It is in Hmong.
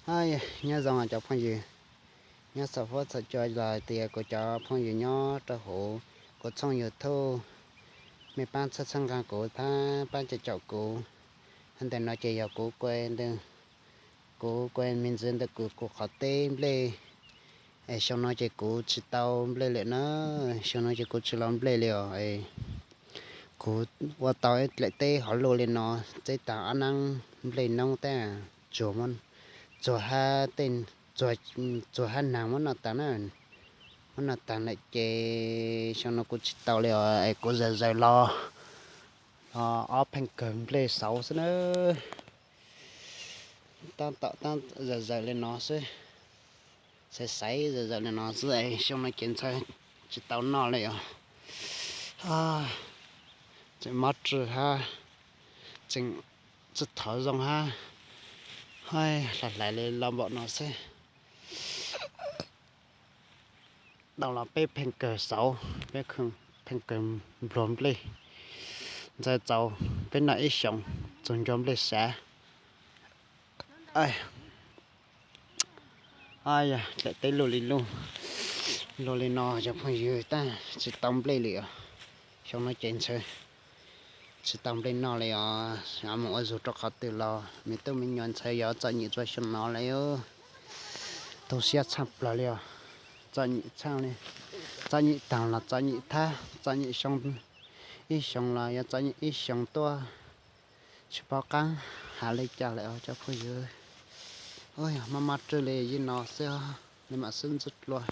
Os, nyob zoo cov phooj ywg, nyob txhua huab txhua cua los tias kuv cov phooj ywg nyob rau hauv kuv tshooj YouTube, mej pab txhawb txhawb nqa kuv thiab pab caum caum kuv. Ntawm no ces yog kuv, kuv kuv me ntsis ntawm kuv, kuv qhov teb nplej. Es xyoo no ces kuv tsis tau nplej lawm na, xyoo no ces kuv tsis los nplej li os. Kuv ua tau ib daim teb hov luaj li no, txeb tag ob nab nplej noob tab, tsuag, tsuag hab, tsuag hab nag muab noj tag na, muab noj tag lawm ces xyoo no kuv tsis tau li os. Es kuv zawm zawm los ob pheej kawg nplej xauv xwb na, tab tom tab zawm zawm li no xwb, xaiv xaiv zawm zawm li no xwb es xyoo no ces ntshai tsis tau noj li os. Tseem mob rwg hab, tseem tsis thov zoo hab, hab hlais hlais li los npaum no xwb. Tau los peb pheej kawg xauv, peb pheej kawg npluag nplej, ntxhais txaus peb noj ib xyoos txog nco nplej sav. Yog daim teb luaj li, luaj li no cov phooj ywg, tab tsis tau nplej li os. Xyoo no ces ntshai tsis tau nplej noj li os. Mus ua zug rau qhov twg los me tub me nyuam ntshai yuav txom nyem txog xyoo no li. Tu siab tshaj plaws li os. Txom nyem tshaj li, txom nyem taag los txom nyem thab, txom nyem xyoo, ib xyoos los yuav txom nyem ib xyoos tuaj. Tsis paub qab has li cas lawm os cov phooj ywg. Mob mob rwg li no xwb, li mam xwb ntxwb dlua.